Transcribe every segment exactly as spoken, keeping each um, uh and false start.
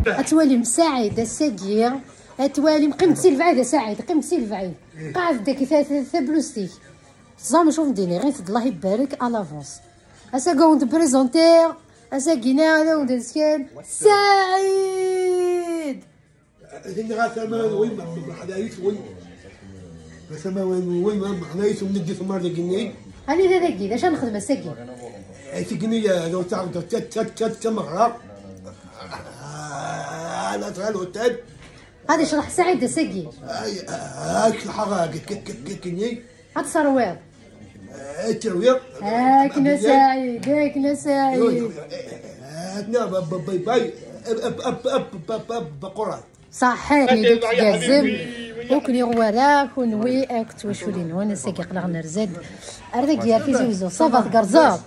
Ad twalim Saɛid ass-agi. Ad twalim, qqim-d si lebɛid a Saɛid, qqim-d si lebɛid. Qɛed-d akka ta- ta- tablust-ik. Teẓram acu n dini, ɣif-d Allah ibarek à l'avance. Ass-agi ad wen-d-prezentiɣ, ass-agi-na ad wen-d-nesken Saɛid. Dinna ɣer tama n win, meḥlayit win. Ɣer tama n win, meḥlayit win, deg tmar deg-nni. Anida dagi, d acu ad nexdem ass-agi? Ay tigi-nni, d tameɣra. Ala tɣal hotel. Ad icḍeḥ Saɛid ass-agi. Ay, ay, cḍeḥeɣ, k-, k-, k-, k-, k-, nni. Ad terwiḍ. Ay, terwiḍ. Akken a Saɛid, akken a Saɛid. Atna, ba-, ba-, bay, bay. Ab-, ab-, ab-, ab-, ab-, ab-, baquran. Ṣaḥḥit, ur tgazzem. Ur ken-yuɣ wara, kunwi akk d twaculin-nwen, ass-agi aql-aɣ nerza-d. Ar dagi ar Tizi Wezzu, ça va, tgerrzeḍ?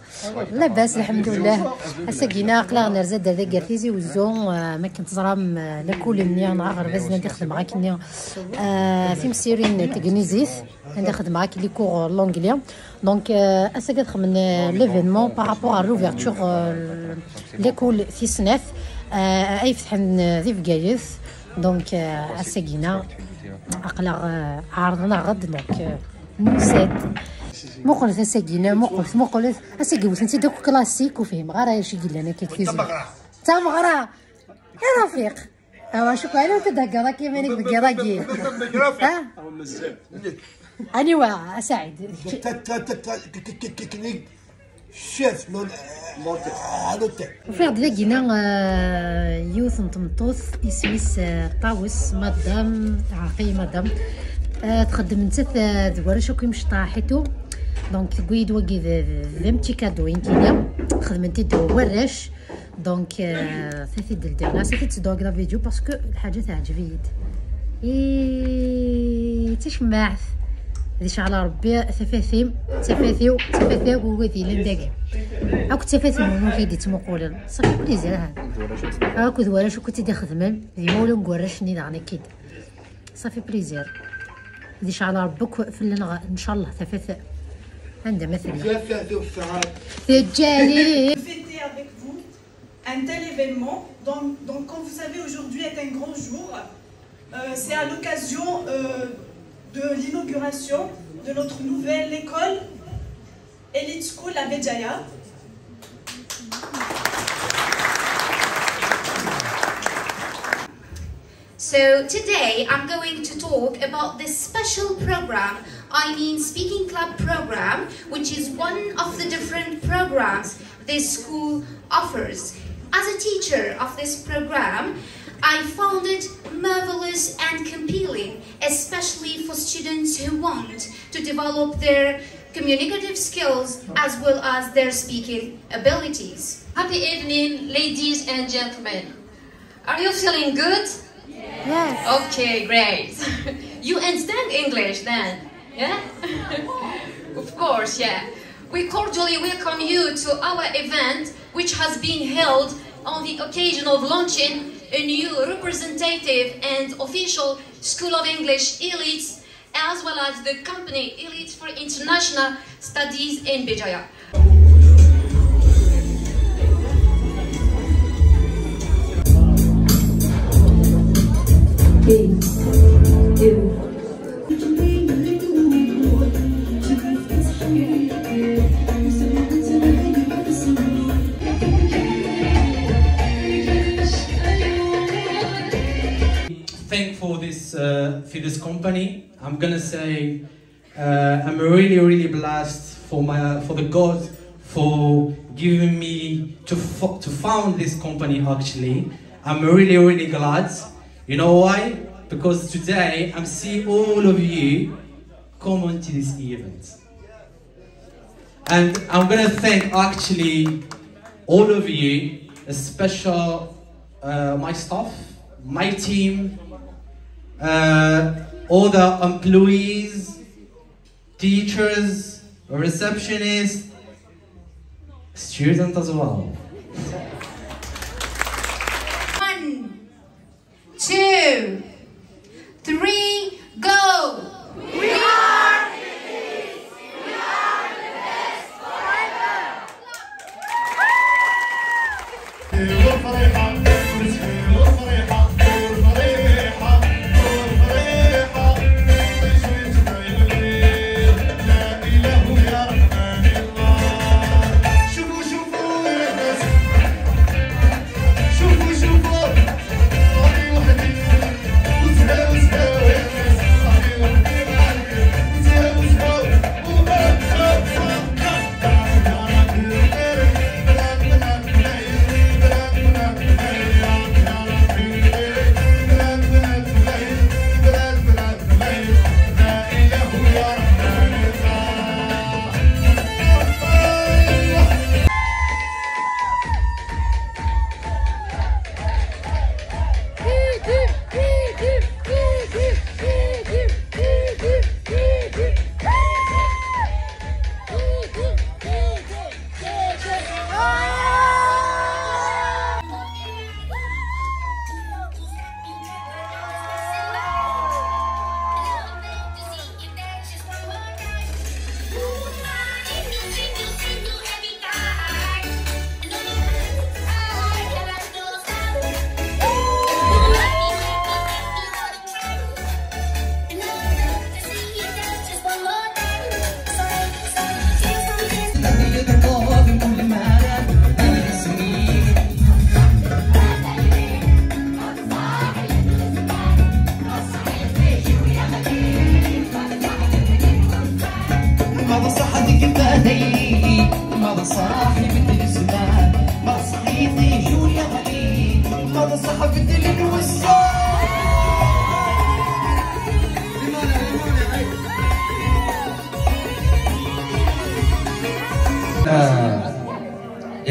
Labas, lḥemdullah. Ass-agi-na aql-aɣ nerza-d ar dagi ar Tizi Wezzu, ah, ma akken teẓram, ah, lakul-nni neɣ aɣerbaz-nni anda xedmeɣ akkenni, ah, timsirin n tegnizit, anda xedmeɣ akk les cours n l'anglais. Donc, euh, ass-agi ad xedmen, euh, l'événement par rapport à l'ouverture, euh, l'école tis snat, euh, ay fetḥen, euh, di Bgayet. Donc, euh, ass-agi-na aql-aɣ, euh, ɛerḍen-aɣ-d, donc, euh, nusa-d. Muqlet ass-agi-na, muqlet, muqlet. Ass-agi wten-tt-id akk classique, ur fhimeɣ ara acu i yellan akka deg tizi. D tameɣra! I Rafiq! Awa, cukkeɣ ala ur d-theggaḍ akka iman-ik deg yiḍ-agi. Ha? Aniwa, a Saɛid? Chef, non, à l'hôtel. Ufiɣ-d dagi-na, euh, yiwet n tmeṭṭut, isem-is, euh, Ṭawes, madame, ɛerqi madame. Euh, txeddem nettat, euh, deg warrac akk imecṭaḥ et tout. Donc, tewwi-d wagi d, d, d un petit cadeau, inkini. Xedmen-t-id warrac. Donc, euh, ça fait de la, ça fait de la vidéo parce que الحاجة تعجبني. إيه، تشمعت. هذه شعلة ربي، ثفاثيم، ثفاثيو، ثفاثيو، وهذه لندق. أكو ثفاثيم، مو كيدي تمقولن. صافي بليزير هذا. أكو ذوالة شو كنت دي خدمن، ذي مولو مقورشني دعنا كيد. صافي بليزير. هذه شعلة ربك في اللنغة، إن شاء الله، ثفاثيم. عندها مثلا. ثفاثيو السعاد. في الجالي. Fêter avec vous un tel événement. Donc, donc, comme vous savez, aujourd'hui est un grand jour. Euh, c'est à l'occasion, euh, de l'inauguration de notre nouvelle école, Elite School à Béjaïa. So today I'm going to talk about this special program, I mean Speaking Club program, which is one of the different programs this school offers. As a teacher of this program, I found it marvelous and compelling, especially for students who want to develop their communicative skills as well as their speaking abilities. Happy evening, ladies and gentlemen. Are you feeling good? Yes. Okay, great. You understand English then? Yeah? Of course, yeah. We cordially welcome you to our event, which has been held on the occasion of launching a new representative and official School of English Elites, as well as the company Elites for International Studies in Béjaïa. Thank for this, uh, for this company. I'm gonna say, uh, I'm really, really blessed for my, for the God for giving me to fo-, to found this company. Actually, I'm really, really glad. You know why? Because today I'm seeing all of you come on to this event. And I'm gonna thank actually all of you, a special, uh, my staff, my team, uh, all the employees, teachers, receptionists, students as well. One, two, three, go! We are the best forever!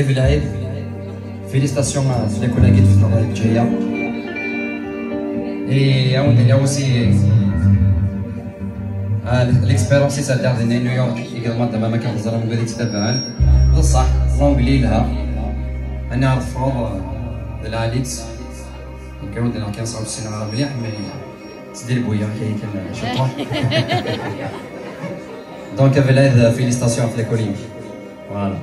Belɛid, félicitations à les collègues de Fnaḍa Ǧaya. Et à Wendel aussi, euh, l'expérience ici à New York, également de Mama Kamazara Mugadi Titaban. De ça, l'anglais là, on a un frère de la Litz. Donc, on est dans quinze ans, c'est un arabe, mais c'est des bouillards qui est, je crois. Donc, avec l'aide, félicitations à les collègues. Voilà.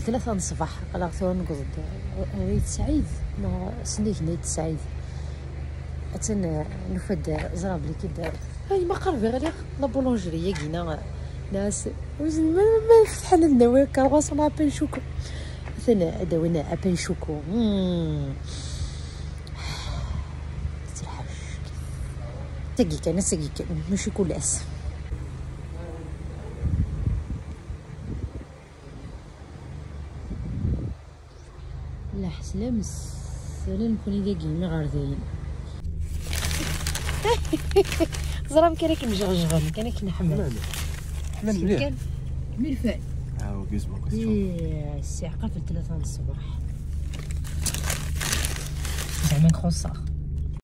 Tlata n ṣṣbeḥ, aql-aɣ tura newweḍ-d ɣer Ayt Sɛid, neɣ s nnig n Ayt Sɛid. Atan, eh, nufa-d, eh, ẓriɣ belli kid, eh, ay, ma qerbiɣ liɣ la boulangerie-agi, neɣ, neɣ s-, wissen ma, ma fetḥen ad nawi karwas neɣ apanchuku. Atan ad awin apanchuku. Hmm. Tagi kan, ass-agi kan, mačči kul ass. La ḥeslam s-, sala nekni dagi mi ɣer dayen. Ẓram kan akken jɣejɣen, kan akken ḥemmel. Ḥemmel mliḥ. Kan milfan. Ah, وقزمة question. Ih, ssiɛqa fi tlata n ṣṣbeḥ. Zeɛma nxuṣṣaɣ.